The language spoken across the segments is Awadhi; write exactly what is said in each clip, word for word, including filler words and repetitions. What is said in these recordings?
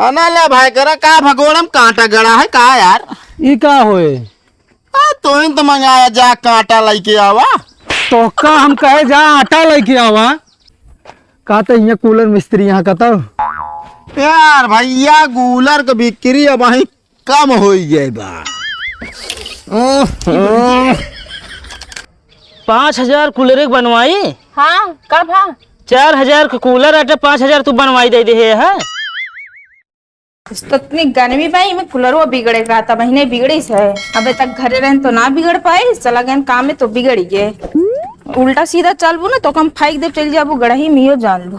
अना ले भाई करा, का भगोड़म कांटा गड़ा है का यार? ई का होए? आ, तोहिन तो मंगाया, जा कांटा लइके आवा। तो का हम कहे जा आटा लइके आवा? का तो यहाँ कूलर मिस्त्री यहाँ का तो। यार भैया, कूलर के बिक्री अब वहीं कम होई गए बा। पाँच हजार कूलर एक बनवाई? हाँ, का भा? चार हजार के कूलर आटे, पाँच हजार तू बनवाई दे दे है। तो इतनी गर्मी बा, इमे कूलरवा बिगड़े का था, महीने बिगड़ी से। अबे तक घरे रहन तो ना बिगड़ पाई, चला गए काम में तो बिगड़ गए। उल्टा सीधा चलबू ना तो हम फेंक दे, चल जाबू गड़ही में, यो जान लू।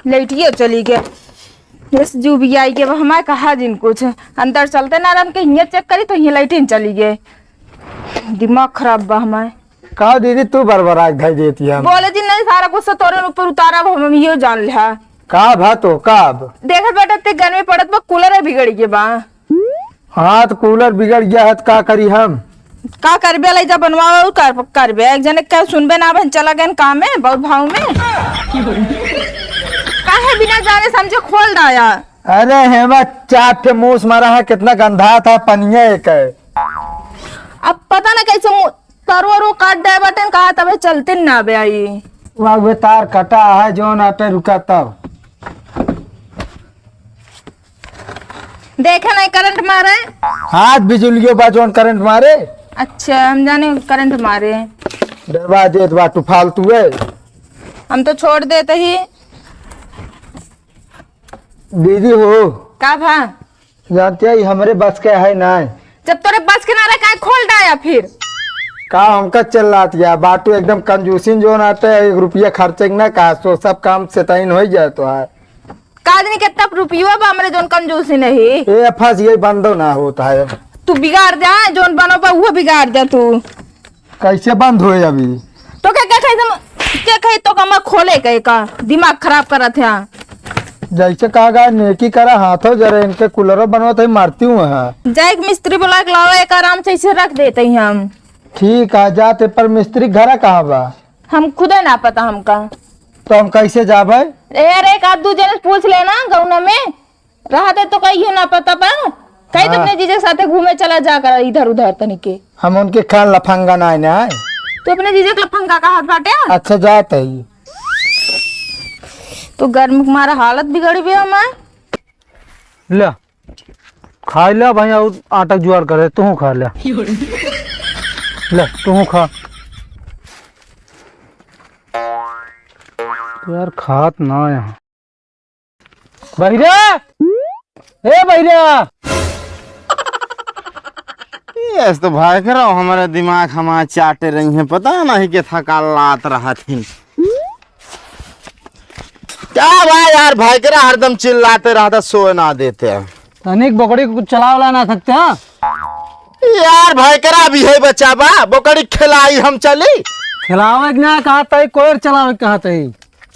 लइटियो चली गए। यस जू भी आई के अब हमारे कहा जिन कुछ। अंदर चलते ना रन के हियाँ चेक करी तो हियाँ लइटिन चली गए। दिमाग खराब बा हमारे। का दीदी, तू बरबरा के धई देती है? बोले जी नहीं, सारा गुस्सा तोरे ऊपर उतारा, अब हम यो जान लिहा। का भा तो, का अब? देखत बाटे ते गर्मी पड़त बा, कूलर बिगड़ गए बा। हाँ, तो कूलर बिगड़ गया है, तो का करी हम? का करबे, लई जा बनवाओ, कर, करबे। एक जने का सुनबे ना, बहन चला गए काम में, बहुत भाव में। काहे बिना जाने समझे खोल डाया? अरे हेमा, चार ठे मूस मारा है, कितना गंधा था पनिया एक है। अब पता ना कैसे मु-, तरो रो काट दे बटन, कहा तबे चलते ना बे आई। वाह, वे तार कटा है, जो ना पे रुका तब। देखे नहीं करंट मारे। हाथ बिजुलियो बा जौन करंट मारे। अच्छा, हम जाने करंट मारे। डरवा देत बाटू फालतू है। हम तो छोड़ देते ही। दीदी हो। का भा? जानते हैं, हमरे बस के है ना। जब तोरे बस के ना रहे, काहे खोल डाया फिर? का हमका चिल्लात या? बाटू एकदम कंजूसिन जौन आटे, एक रुपया खर्चे के ना का, सो सब काम से तइन हो जाए तो है। का आदमी के तब रुपयुआ बा हमरे जौन कंजूसी नहीं। ए, फंस गई, बंदो ना होता है। तू बिगाड़ दे, हाँ, जौन बनो बा, वो बिगाड़ दे तू। कैसे बंद होए अभी? तो के, के कही तुम, के कही तो कमा खोले के का? दिमाग खराब करत है। जैसे कहा गया, नेकी करा, हाथों जरे, इनके कूलरों बनवत है, मारती हूँ, हाँ। जाए एक मिस्त्री बुला के लावा, एक आराम से इसे रख देते हैं हम। ठीक है, जाते, पर मिस्त्री घरा कहाँ बा? हम खुदे ना पता हमका। तो हम कैसे जाबे? ए, अरे, एक आध दू जने से पूछ लेना गौना में, रहा दे तो कहियो ना पता बा। कहीं तो हाँ। अपने जीजे के साथे घूमे चला जा कर इधर उधर तनिके। हम उनके खान लफंगा ना है ना। तू अपने जीजे के लफंगा कहत बाटे? अच्छा, जात है। तो गर्मी के मारे हालत बिगड़ी भी हमार। ले, खाई ले भाई, और आटा जुगाड़ करे, तू खा ले। ले, तू खा। यार, खात ना यहाँ। बहिरा! ए बहिरा! ये तो भाई करो, हमारे दिमाग हमारे चाटे रही हैं, पता नहीं के थका लात रहा थी। क्या भाई यार, भाई करा हरदम चिल्लाते रहता, सोए ना देते हैं। तनिक बोकड़ी को कुछ चलावला ना सकते हैं? यार भाई करा भी है बच्चा बा, बोकड़ी खिलाई हम चली। खिलावे के ना कहा तई, कोयर चलावे के कहा तई।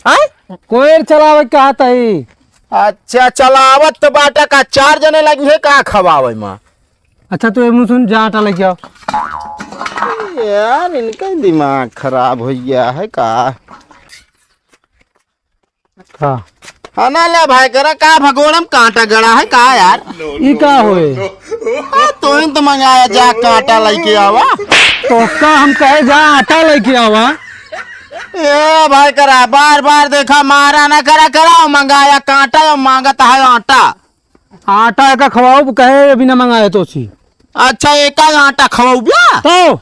हैं? कोयर चलावे के कहा तई। अच्छा, चलावत तो बाटा का, चार जने लगी है का खवावे मा? अच्छा, तो एमू सुन, जा आटा लेके आओ। यार, इनका दिमाग खराब हो गया है का? का? हाँ ना ले भाई, करा का भगोड़म कांटा गड़ा है का यार? ई का होए? आ, तोहिन तो मंगाया, जा कांटा लेके आवा। तो का हम कहे, जा आटा लेके आवा। ए भाई करा, बार बार देखा, मारा ना करा, करा, मंगाया कांटा और मांगत है आटा। आटा का खवाओ, कहे अभी ना मंगाए तो सी। अच्छा, एका आटा खवाओ बा? तो?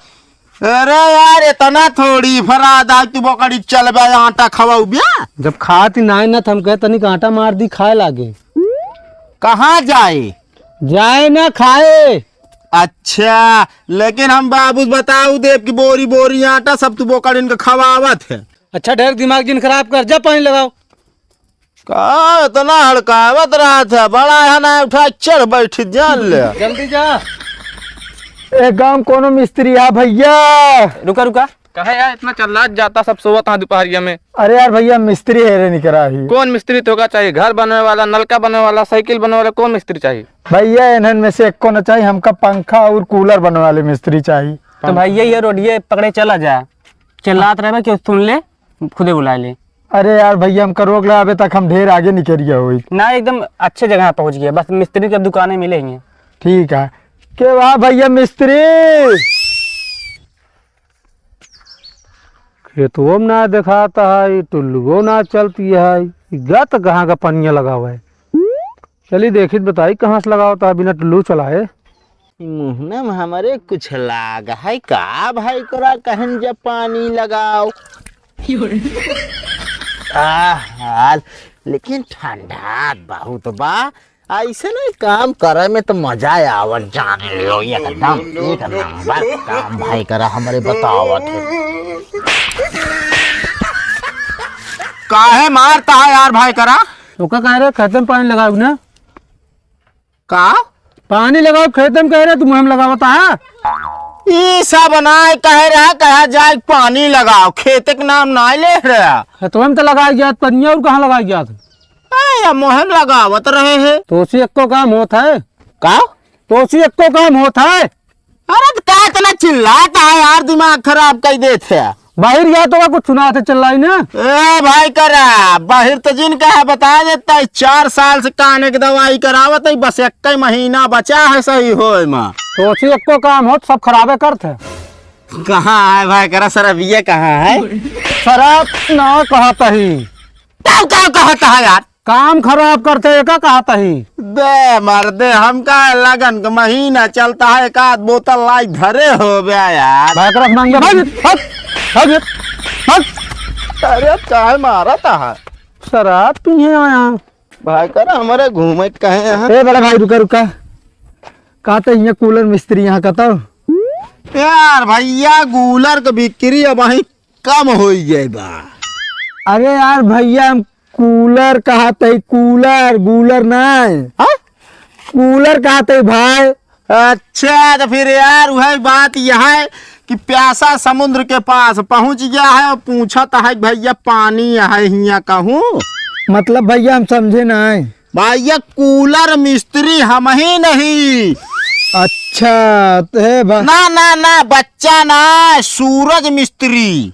अरे यार, इतना थोड़ी फराद आज तू बोकड़ी चलबे, आटा खवाओ बा? जब खाती नाय ना, तो हम कहे तनिक आटा मार दी, खाए लागे। कहाँ जाए? जाए ना खाए। अच्छा, लेकिन हम बाबू बताऊ देब कि बोरी बोरी आटा सब तू बोकड़िन के खवावत है। अच्छा, ढेर दिमाग जिन खराब कर, जा पानी लगाओ। का इतना हड़कावत रहत है? बड़ा है ना, उठा चढ़ बैठी, जान ले। जल्दी जा। ए गांव कोनो मिस्त्री है भैया? रुका, रुका। कहे यार, इतना चल्लात जाता, सब सोवत हाँ दोपहरिया में। अरे यार भैया, मिस्त्री है रे निकरा ही। कौन मिस्त्री तोका चाहिए? घर बनवे वाला, नलका बनवे वाला, साइकिल बनवे वाला, कौन मिस्त्री चाहिए? भैया, इन्हन में से एको न चाहिए, हमका पंखा और कूलर बनवे वाले मिस्त्री चाहिए। तो भैया, ये रोडिये पकड़े चला जा, चिल्लात रहबे, केहू सुन ले, खुदे बुला ले। अरे यार भइया, हमका रोक ला, अबे तक हम ढेर आगे निकल गया होई। ना, एकदम अच्छे जगह पहुँच गया, बस मिस्त्री के दुकाने मिले ही हैं। ठीक है। के बा भइया मिस्त्री? खेतवो में ना देखात है, टुल्लुओ ना चलती है, ई गत कहाँ का पनिया लगावे है? चली देखित बताई कहाँ से लगावत है बिना टुल्लू चलाए। मुहना में हमरे कुछ लाग है का भाई, तोरा कहन जब पानी लगाओ। आह, लेकिन ठंडा बहुत बा। ऐसे नहीं काम करे में तो मजा आवत जाने लो, एकदम एक नंबर काम भाई करा हमरे बतावत है। काहे मारता है यार भाई करा? ओका कह रहे खेते में पानी लगाओ ना। का? पानी लगाओ खेते में कह रहे, तू मुँह में लगावता है। ई सब नाय कह रहा, कहा जाए पानी लगाओ, खेते के नाम नाय ले रहा। खेतवा में तो लगाई जात पनिया, और कहाँ लगाई जात? ए, या मोहन लगावत रहे हैं। तोसी एक्को काम होत है? का? तोसी एक्को काम होत है? अरे, तो का इतना चिल्लाता है यार, दिमाग खराब कर देत है। बाहर गया तो कुछ सुना थे चिल्लाई ना। ए भाई करा, बाहर तो जिन कहा बता देता है, चार साल से कान के दवाई करावत है, बस एक ही महीना बचा है सही होए में। तोसी एक्को काम होत, सब खराबे करत है। कहाँ है भाई करा, शराबिया कहाँ है? शराब ना कहत ही। तब का कहता है यार? काम खराब करते, एका कहत ही। बे मर्दे, हमका लगन का महीना चलता है, एक आध बोतल लाई धरे हो बे यार। भाई करा मांगे, भाग, भाग, भाग, भाग। अरे काहे मारत है? शराब पीने आया। भाई करा हमरे घूमे कहे हैं। ए बड़ा भाई रुका, रुका। कहते हैं कूलर मिस्त्री यहाँ का तो। यार भइया, कूलर के बिक्री अब वहीं कम होई गए बा। अरे यार भइया, हम कूलर कहत ही, कूलर, गूलर नाय। हाँ? कूलर कहत ही भाई। अच्छा, तो फिर यार, वही बात यह है कि प्यासा समुद्र के पास पहुँच गया है और पूछत है, "भइया, पानी है हियाँ कहूँ?" मतलब भइया, हम समझे नाय। भइया, कूलर मिस्त्री हम ही नहीं। अच्छा, तो हे बा- ना, ना, ना, बच्चा ना, सूरज मिस्त्री।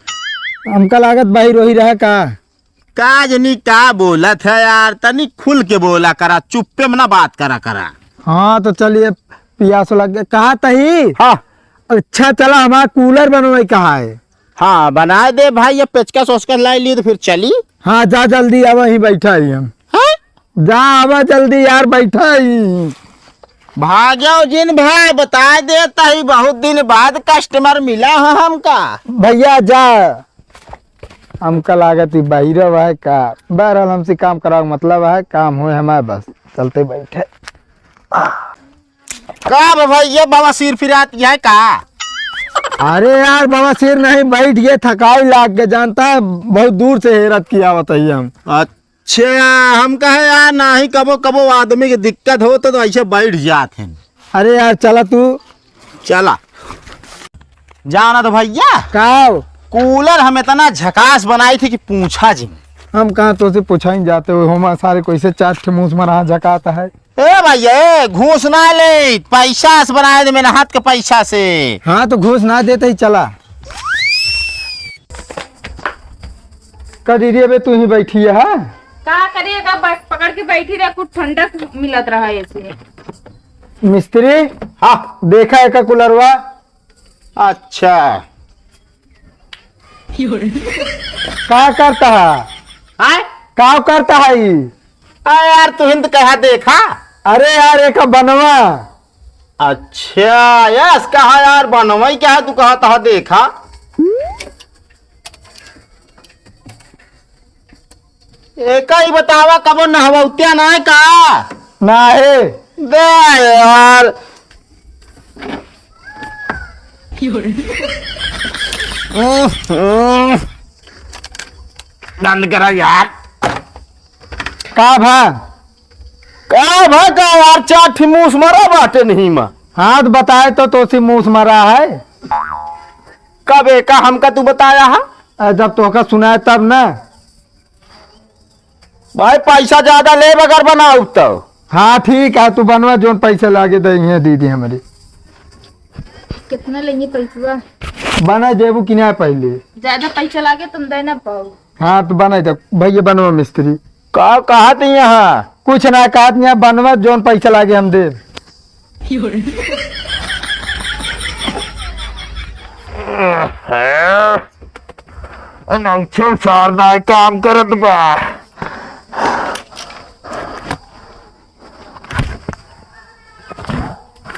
हमका लागत बाहिर वही रहा का? का जनी का बोलत है यार, तनी खुल के बोला करा, चुप्पे में ना बात करा करा। हाँ, तो चलिए, पियास लग गया। कहत ही? हाँ। अच्छा, चला, हमारा कूलर बनवाई कहा है? हाँ, बना दे भाई, ये पेचकस ओचकस लाई ली तो फिर चली। हाँ, जा जल्दी आवा, ही बैठा ही हम। हाँ? जा आवा जल्दी यार, बैठा ही। भाग्यो जिन भाई, बता देता ही, बहुत दिन बाद कस्टमर मिला है हमका। भइया जा, हमका लागत ही बहिरव है का? बहरहाल हमसे काम कराओ, मतलब है काम होए हमारे, बस चलते बैठे। का बा भाई, ये बवासीर फिरात है का? अरे यार, बवासीर नहीं, बैठ गए, थकाई लाग के, जानता है, बहुत दूर से हेरत की आवत ही हम। अच्छा, हम कहे यार, नाही कबो कबो आदमी के दिक्कत हो तो, तो ऐसे बैठ जात हैं। अरे यार, चला तू। चला। जाना तो भइया। का? कूलर हम इतना झकास बनाई थी कि पूछा जिन। हम कहाँ तोसे पूछा ही जाते हो, हम सारे कैसे चार ठे मूस मरा झकात है। ए भइया, ए, घूस ना ले, पैसा से बनाए दे, मेहनत के पैसा से। हाँ, तो घूस ना देते ही चला। का दीदी, अबे तू ही बैठी है, हाँ? का करिए, का ब-, पकड़ के बैठी रहे, कुछ ठंडक मिलत रहा ऐसे। मिस्त्री, हाँ। देखा है का कूलरवा? अच्छा। का करता है? आय? का करता है ई? आ यार, तू हिंद कहा देखा? अरे यार, एक बनवा। अच्छा, यस कहा यार, बनवा ही क्या है, तू कहा तहा देखा। एका ही बतावा, कबो नहवौत्या ना है का? ना है। बे यार। बंद करा यार। का भा? का भा का यार, चार ठी मूस मरा बाटे नहीं मा। हाँ, तो बताए तो, तोसी मूस मरा है। कब एका हमका तू बताया है? अरे, जब तोहका सुनाए तब ना। भाई, पैसा ज्यादा लेब अगर बनाउब तो। हाँ, ठीक है, तू बनवा, जोन पैसा लागे दे, इहे दीदी हमरी। कितना लेंगे पैसवा? बना जेबू कि ना पहले? ज्यादा पैसा लागे तुम दे ना पाओ। हाँ, तो बनाई दे भैया, बनवा मिस्त्री। का कहत यहाँ? कुछ ना कहत यहाँ, बनवा, जौन पैसा लागे हम देब। हैं? अनौछो सार नाय काम करत बा।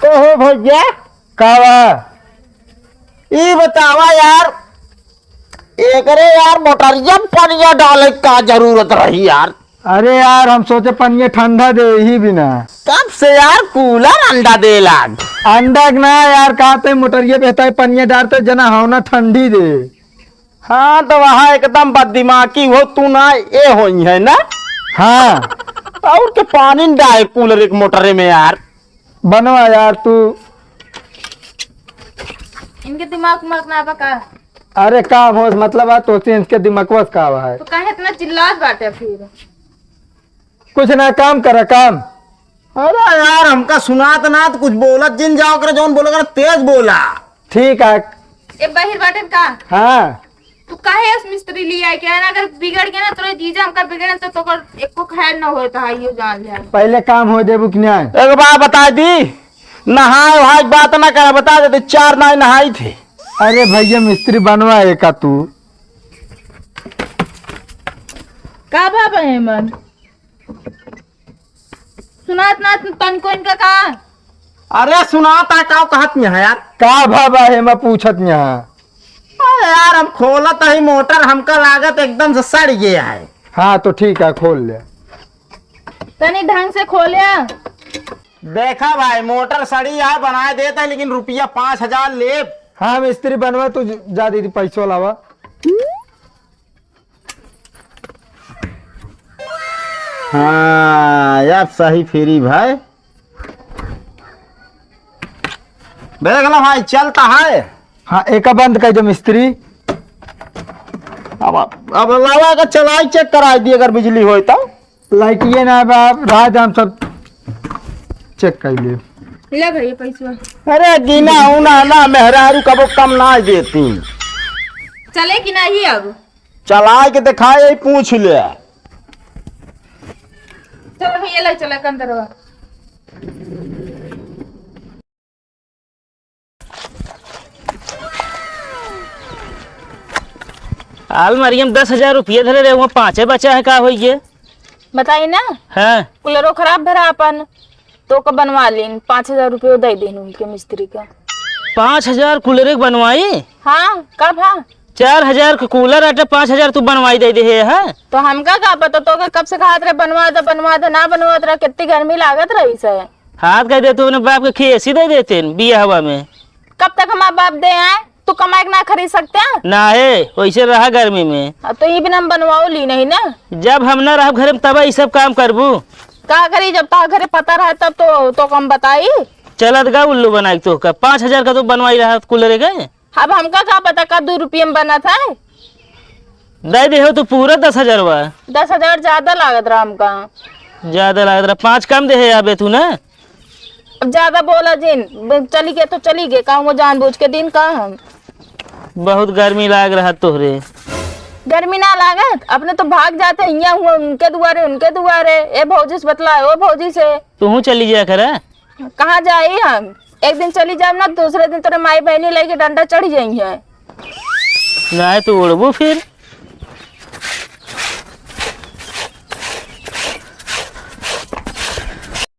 कहो भैया। का बा? ई बतावा यार, एकरे यार मोटरिया में पनिया डाले का जरूरत रही यार? अरे यार, हम सोचे पनिया ठंडा दे, यही बिना। कब से यार कूलर अंडा दे लाग? अंडा के ना यार, कहा ते मोटरिया बेहता है, पनिया डालते जना हवना ठंडी दे। हाँ, तो वहाँ एकदम बददिमागी हो तू ना, ए होई है ना? हाँ। और के पानी न डाले कूलर एक मोटरे में यार। बनवा यार तू। इनके दिमाग उमाग ना बा का? अरे का होश मतलब है तोसे, इनके दिमागवा से का है? तो काहे इतना चिल्लात बाटे फिर? कुछ ना, काम करा काम। अरे यार, हमका सुनात ना तो कुछ बोलत जिन जाओ करे, जौन बोले करे तेज बोला। ठीक है। ए बहिर बाटन का? हाँ। तू काहे इस मिस्त्री ले आए के है ना, अगर बिगड़ गया ना तोरे जीजा हमका बिगड़न तो तोकर एको खैर न होए तो आइयो जान ले। पहले काम हो देबू कि नहीं? एक बार बता दी, नहाए वहाए के बात ना करे, बता देते चार नाई नहाई थे। अरे भैया मिस्त्री बनवा है का तू? का बाबा हेमन? सुनात ना तनको इनका का? अरे सुनात है का कहत नहीं है यार? का बाबा हेमा पूछत नहीं है? अरे यार हम खोलत ही मोटर, हमका लागत एकदम से सड़ गया है। हाँ तो ठीक है, खोल ले। तनी ढंग से खोले। देखा भाई मोटर सड़ी है, बनाए देता है लेकिन रुपया पाँच हजार ले। हाँ मिस्त्री बनवा, तू जा दीदी पैसो लावा। हाँ, अब सही फिरी भाई। देख ला भाई, चलता है। हाँ, एका बंद कर दे मिस्त्री। अब, अब लावा का चलाई चेक कराई दी अगर बिजली होई तो। लाइटिए ना बा, रात हम सब चेक कर ले। ले भैया पैसवा। अरे गिना उना ना, मेहरारू कबो कम ना देती। चले कि नहीं अब? चलाए के दिखाए, यही पूछ ले। चलो भैया, ले चला कंदरवा। अलमारिया में दस हजार रुपये धरे रहे, वहाँ पाँचे बचा है, का होई ये? बताई ना। हाँ। कूलरो खराब भरा अपन, तो का बनवा लेन, पाँच हजार रुपये दे देन उनके मिस्त्री का। पाँच हजार कूलरे के बनवाई? हाँ, का भा? चार हजार के कूलर अटे, पाँच हजार तू बनवाई दे दे है, हाँ? तो हमका का पता, तो के कब से कहत रहे बनवा दे, बनवा दे, ना बनवात रहे, कितनी गर्मी लागत रही से। हाथ कह दे तू अपने बाप के खेसी दे देते बिया हवा में। कब तक हमार बाप दे आए? तू कमाए के ना खरीद सकते हैं? ना है, वैसे रहा गर्मी में। अब तो ये बिना हम बनवाओ ली नहीं ना। जब हम ना रहब घर में तब ये सब काम करबू। का करी जब तो घरे पता रहा तब तो, तो कम बताई। चलत गा उल्लू बनाई तो का पाँच हजार का तो बनवाई रहा कूलर के। अब हमका का पता का दो रुपये में बनत है। दे दे हो तो पूरा दस हजार बा। दस हजार ज्यादा लागत रहा हमका। ज्यादा लागत रहा, पाँच कम दे है अबे तू ना। अब ज्यादा बोला जिन, ब-, चली गए तो चली गए, का वो जानबूझ के दिन का हम। बहुत गर्मी लाग रहा तोहरे। गर्मी ना लागत, अपने तो भाग जाते, हियाँ हुआ उनके दुआरे, उनके दुआरे, ए भौजी से बतला, ओ भौजी से। तू चली जाया करा। कहाँ जाई हम? एक दिन चली जाब ना, दूसरे दिन तोरे माई बहनी लेके डंडा चढ़ी जाई है। नाहीं तो उड़बू फिर।